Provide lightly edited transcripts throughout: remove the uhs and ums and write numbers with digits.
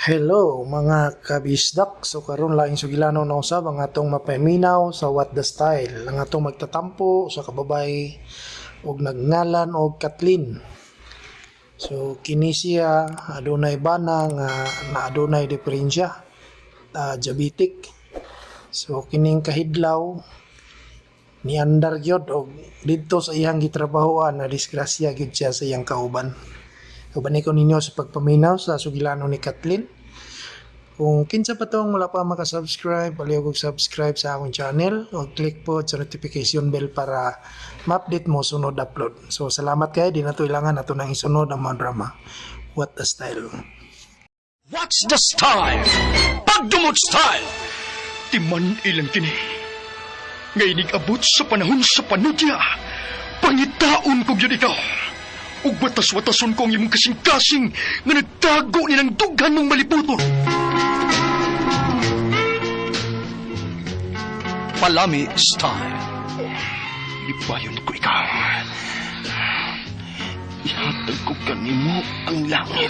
Hello mga kabisdak. So karon laing sugilano na usab ang atong mapaminaw sa What the Style. Ang atong magtatampo sa kababay og nagngalan og Kathleen. So kini siya adunay bana nga na adunay diferensya, diabetic. So kining kahidlaw niandar gyud og didto sa iyang gitrabahoan na disgrasya gyud siya sa iyang kauban. Uban ko ninyo sa pagpaminaw sa sugilano ni Kathleen. Kung kinsa pa tong wala pa maka-subscribe, palihog og subscribe sa akong channel o click po sa notification bell para ma-update mo sunod upload. So salamat kay di na to ilangan ato nang isunod ang mga drama. What the Style. What's the style? Pagdumot style! Timan ilang kini. Nga inig-abot sa panahon sa panudya. Pangitaon ko gyud ikaw. Ug watas-watason ko ang imong kasing-kasing nga nagtago ni ng dughan mong maliputon. Palami style. Libayon ko ikaw. Ihatag ko kanimo ang langit.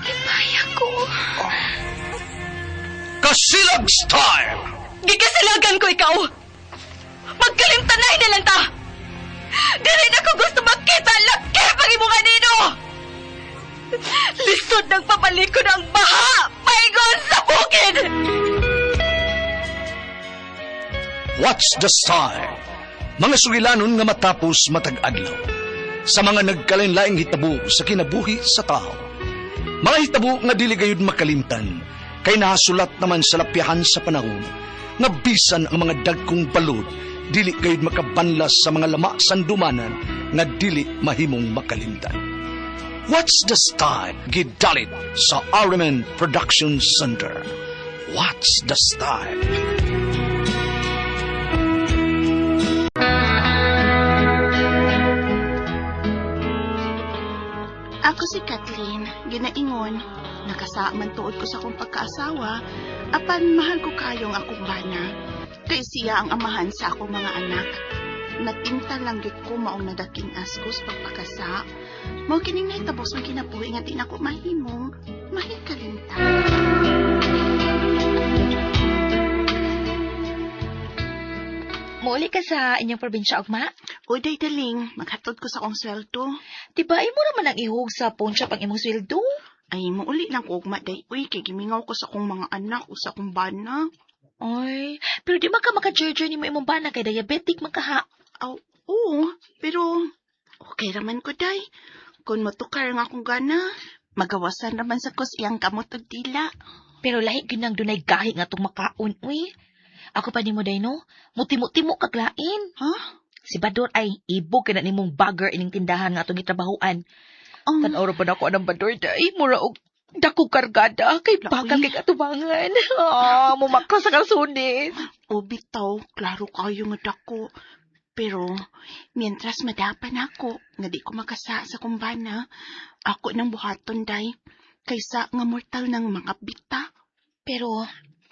Himaya ko. Kasilag style! Gikasilagan ko ikaw! Magkalimtanay na lang ta! Dili na ko gusto makita ang laki pag imo kanino! Lisod ng pabalikon ang baha! Paingon sa bukid! What's the style? Mga sugilanon nga matapos matag adlaw. Sa mga nagkalain-laing hitabo sa kinabuhi sa tao. Mga hitabo nga dili gayud makalimtan, kay nahasulat naman sa lapyahan sa panahon, nga bisan ang mga dagkong balod, dili gayud makabanlas sa mga lama sandumanan nga dili mahimong makalimtan. What's the style? Gidalit sa RMN Production Center. What's the style? Ako si Kathleen, ginaingon. Nakasaman tuod ko sa akong pagkaasawa, apan mahal ko kayong akong bana. Kay siya ang amahan sa akong mga anak. Natinta lang gyud ko maong nadaking askos pagpakasa. Mao kining nahitabo sa kinabuhi nga di nako mahimong mahikalimtan. Muuli ka sa inyong probinsya, Ugma? O day daling, maghatod ko sa akong sweldo. Diba, imo naman ang ihog sa pawn shop ang imong sweldo? Ay, muuli lang ko ugma day. Uy, kay gimingaw ko sa akong mga anak o sa akong bana. Ay, pero di man ka maka-joy-joy nimo imong bana kay diabetic man ka ha. Aw, oo, pero okay raman ko, day. Kung matukar nga akong gana, magawasan raman sa kos iyang kamot og dila. Pero lahi gyud nang dunay gahi nga tong makaon, uy. Ako pa nimo day no, mutimo-timo kag lain. Ha? Si Bador ay ibog kay na nimong bagger ining tindahan nga atong gitrabahoan. Um, Tan-aw ra pa nako anang Bador day, mura og dako kargada kay Laoy. bakal kay katubangan. Ah, mumakla sa kalsunis. O bitaw, klaro kayo nga dako. Pero, mientras madapan ako, nga di ko makasa sa kumbana, ako nang buhaton, day. Kaysa nga mortal ng mga bita. Pero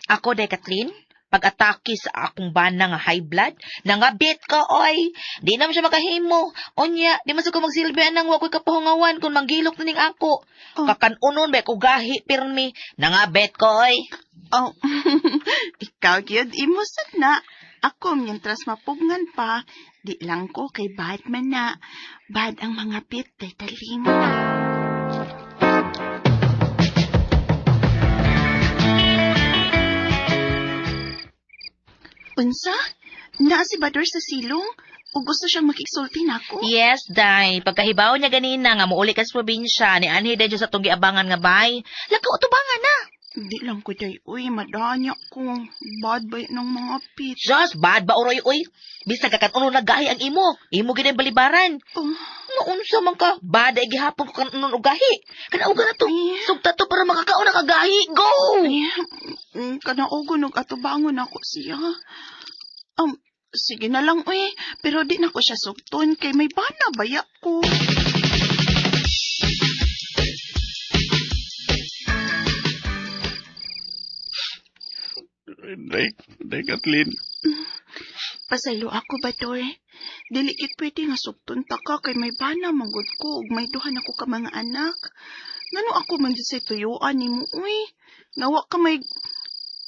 ako day Kathleen, pag-atake sa akong bana nga high blood, nangabit ka oy. Di naman siya makahimo. Unya, di man sa ko magsilbi anang wa ko'y kapahungawan kung manggilok na ning ako. Oh. Kakanunon ba ko gahi pirmi. Nangabit ko oy. Oh, ikaw gyud imo sad na. Ako mientras mapugngan pa, di lang ko kay bad man na. Bad ang mga bit day taling. Unsa? Naa si Bador sa silong? O gusto siyang makigsulti nako? Yes, day. Pagkahibaw niya ganina nga muuli ka sa probinsya, ni anhi day sa itong giabangan nga bay. Lakaw tubangan na. Di lang ko day, uy, madanya ko. Bad ba ng mga pit? Just bad ba uroy uy? Bisag kakanuno na gahi ang imo. Imo gid ang balibaran. Oh, Naunsa man ka? Bad ay gihapon ko kanunon og gahi. Kanauga na to. Ay. Sugta to para makakaon na ka gahi. Go! Ay, kanaogon og atubangon ako siya. Sige na lang, uy. Pero di na ko siya sugton kay may bana baya ko. Day, day Kathleen. Pasaylo ako ba, Dor? Dili kit pwede nga sugton ta ka kay may bana manggod ko ug may duha na ko ka mga anak. Ngano ako man jud say tuyuan nimo, uy. Nawa ka may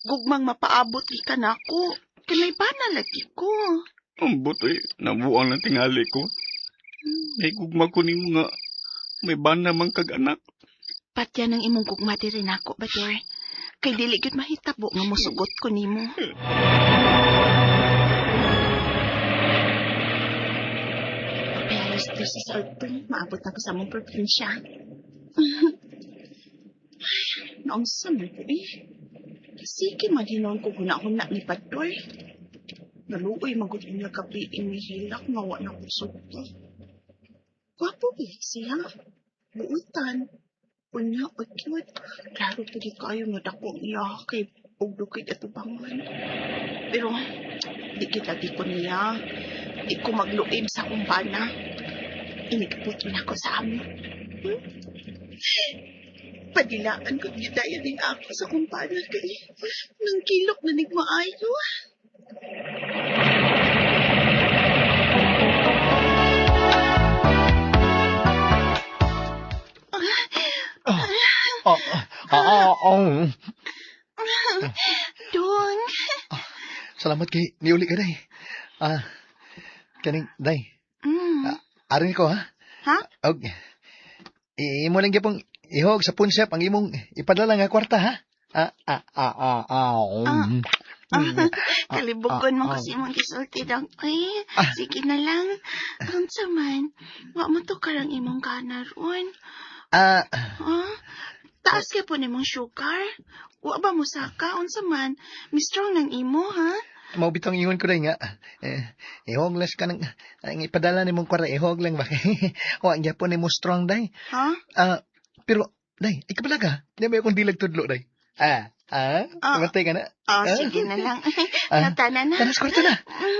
gugmang mapaabot gikan nako. Kay may bana lagi ko. Ambot eh, nabuang lang tingali ko. May gugma ko nimo nga may bana man kag anak. Patya ng imong gugma diri nako, Bador. Kay dili gyud mahitabo nga mosugot ko nimo. Kaya 3:00 sa adto, maabot na ko sa among probinsya. Ay, naunsa man ko eh. Sige man hinon ko huna-huna ni Bador. Naluoy man gud niya gabi imihilak nga wa na ko sugto. Gwapo ba siya? Buutan. Unya, o cute. Klaro pwede kayo nga dako ang iya kay og dukit atubangan. Pero, di kita di ko niya. Di ko magluib sa akong bana. Inigpot na ko sa amo. Padilaan ko gidaya din ako sa akong bana kay nang kilok na nigmaayo. Oh, oh, oh. Dong! Salamat kay niuli ka, day. Ah, kaning, day. Mm. Arin ko, ha? Ha? Og, imo lang gyapong ihog sa punsep ang imong ipadala nga kwarta, ha? Ah, ah, ah, ah, ah. Ah. Mm. Kalibugon mo ah, kasi mong gisulti dong. Ay, Ah. sige na lang. Unsa man, wa mo to karang imong gana ron. Ah, Ah, taas kay po nimong sugar. Wa ba mo saka unsa man? Mistrong ng imo ha? Mao bitong ingon ko day nga. Eh, ihog lang ka ng ang ipadala nimong kwarta ihog lang ba. Wa gyapon nimo strong day. Ha? Ah, pero day, ikabala ka. Di ba akong dilag tudlo day? Ah, ah, Ah. bantay ka na. Ah, Ah. sige na lang. Ah. Natana na. Tanas kwarta na.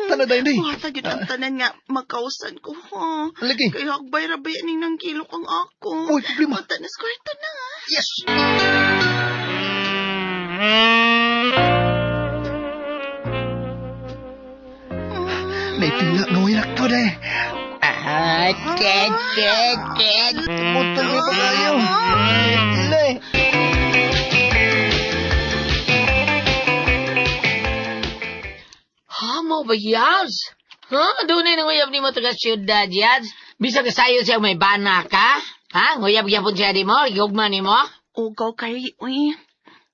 Tana day day. Wa ta gyud ang tanan nga makausan ko ha. Lagi. Kay hagbay ra ba ning nang kilo kang ako. Uy, problema. Wa tanas kwarta na. Yes. Naipila nga way to day. Ah, ket, ket, ket. Putol ni pa kayo. Naipila eh. Ha, mo ba, Yaz? Ha? Doon na nguyab ni mo taga siyudad, Yaz. Bisag sayo siya may bana ka? Ha? Nguyab gyapon siya di mo? Gugma ni mo? Ugaw kay uy.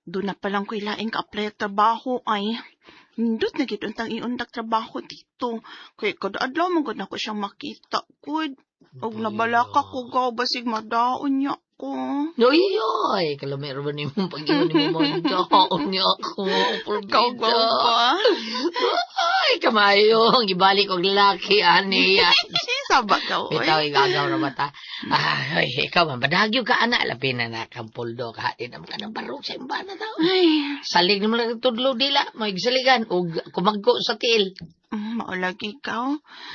Doon na palang ko'y laing ka-apply at trabaho ay. Nindot na gid untang iundak trabaho dito. Kay kada adlaw man gud nako siyang makita gud. Og nabalaka ko gaw basig madaon niya ko. Uy, oy, kalumero ba ni mong pag-iwan ni mo mo? Niya ako. Ikaw gaw ba? Ay, kamayo. Ang gibalik og lalaki, ani. Yaz. Saba ka oy. Bitaw, igagaw ra bata. Ay, ikaw man, badagyo ka, ana. Labi na na kang puldo ka. Di naman ka ng barog sa imbana tao. Ay, Salig naman lang tudlo dila. Magsaligan. Og kumagko sa tiil. Maulagi ikaw.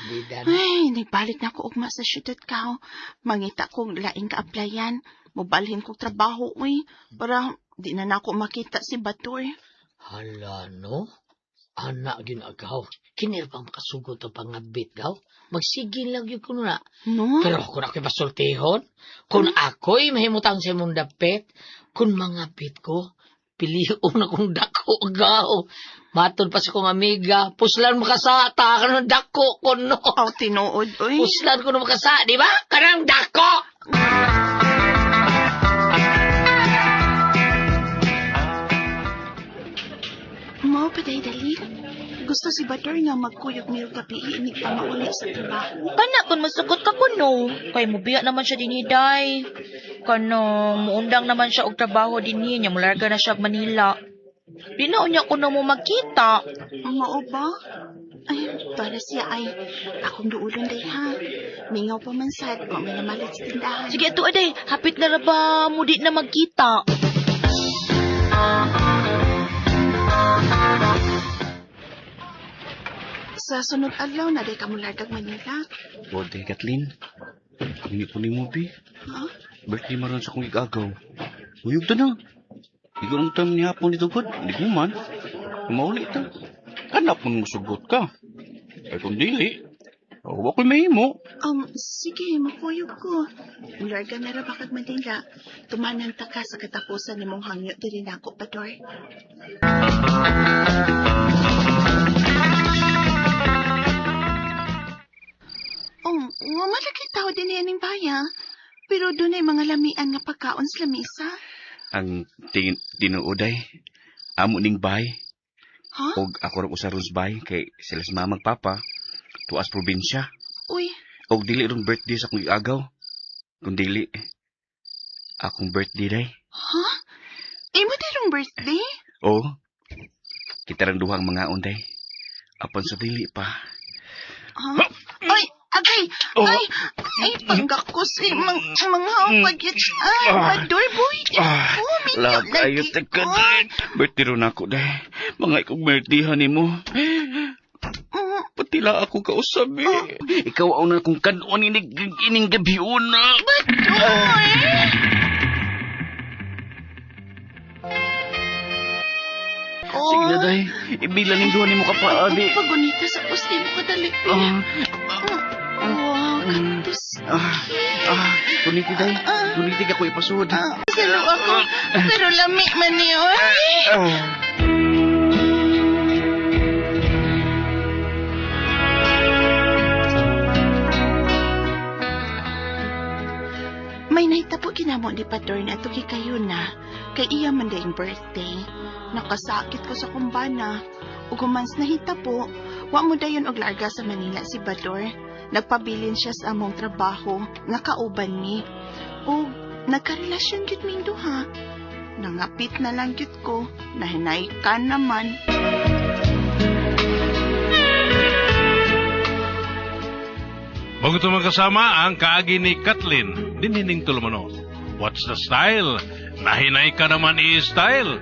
Bida na. Ay, nagbalik na ako ugma sa syudad ka. Mangita kong laing ka-applyan. Mobalhin kong trabaho, uy. Para di na nako makita si Bator. Hala, no? Ana, ginagaw. Kinir pang makasugot ang pangabit, gaw. Magsigil lang yun kuno na. No? Pero kung ako'y pasultihon, kung ako'y mahimutang sa imong dapit, kung mga bit ko, pilion akong dako, gaw. Matod pa sa kong amiga, puslan makasa, ta ka ng dako ko, no. Aw, tinuod, uy. Puslan ko no makasa, di ba? Kanang dako! Mao pa day dali. Gusto si Bator nga magkuyog niyo gabi inig pa mauli sa trabaho. Kana kun masugot ka kuno, kay mubiya naman siya dinhi day. Kanang muundang naman siya og trabaho dinhi nya mularga na siya og Manila. Di na unya kuno mo magkita. Mao ba? Ay, para siya ay akong duulon day ha. Mingaw pa man sad, wa may namalit sa tindahan. Sige ato aday, hapit na ra ba mo di na magkita? Sa sunod adlaw na day ka mulargag Manila. Bode, Kathleen. Hindi ko ni mo, bi. Ha? Birthday maron sa akong igagaw. Uyog ta na. Igo ang tam ni hapon dito, God. Hindi ko man. Mauli ta. Kanap mo musugot ka. Ay kung dili, Oh, wa ko'y mahimo. Sige, makuyog ko. Mularga na ra ba kag Manila? Tumanan ta ka sa katapusan nimong hangyo diri nako, Bador. Oh, wa malaki tao din ining baya. Pero dunay mga lamian nga pagkaon sa lamisa. Ang tingin tinuod ay amo ning bay. Ha? Og ako ra usa ron sa bay kay sila sa mama ug papa tuas probinsya. Uy, Og dili ron birthday sa akong giagaw. Kun dili akong birthday day. ha? Imo dirong birthday? Oo. Kita rang duha ang mga unday. Apan sa dili pa. Ha? Ay, agay! Oh. Ay, ay, panggakos eh, mga pagyat. Ay, Bador, boy. Ah, Oh, minyo Love kayo lagi tagka ko. day. Birthday ron ako day. Mga ikong birthdayhan nimo. Patila ako kausab eh. Ikaw ang na kong kanon ining, ining gabi una. Bador! Oh, Sige na day. Ibila ning duha nimo ka pa abi. Pagunita sa pusti mo kadali. Ah, Wow, katus. ah, ah, tuniti day. Tuniti ka ko ipasud. Ah, salo ako, pero lami man niyo. Ah. May nahitabo kinamo ni Pador na ito kayo na, kay iya man dayong birthday. Nakasakit ko sa kumbana. Ug humans nahitabo, wa mo dayon og larga sa Manila si Bador. Nagpabilin siya sa among trabaho, nga kauban mi. Ug nagkarelasyon gyud ming duha. Nangapit na lang gyud ko, nahinay ka naman. Bago ito magkasama ang kaagi ni Kathleen, dinining tulumanon. What's the style? Nahinay ka naman i-style.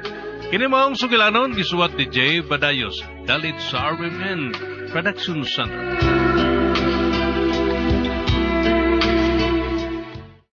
Kini maong sugilanon, gisuwat ni Jay Badayos, dalit sa RMN Production Center.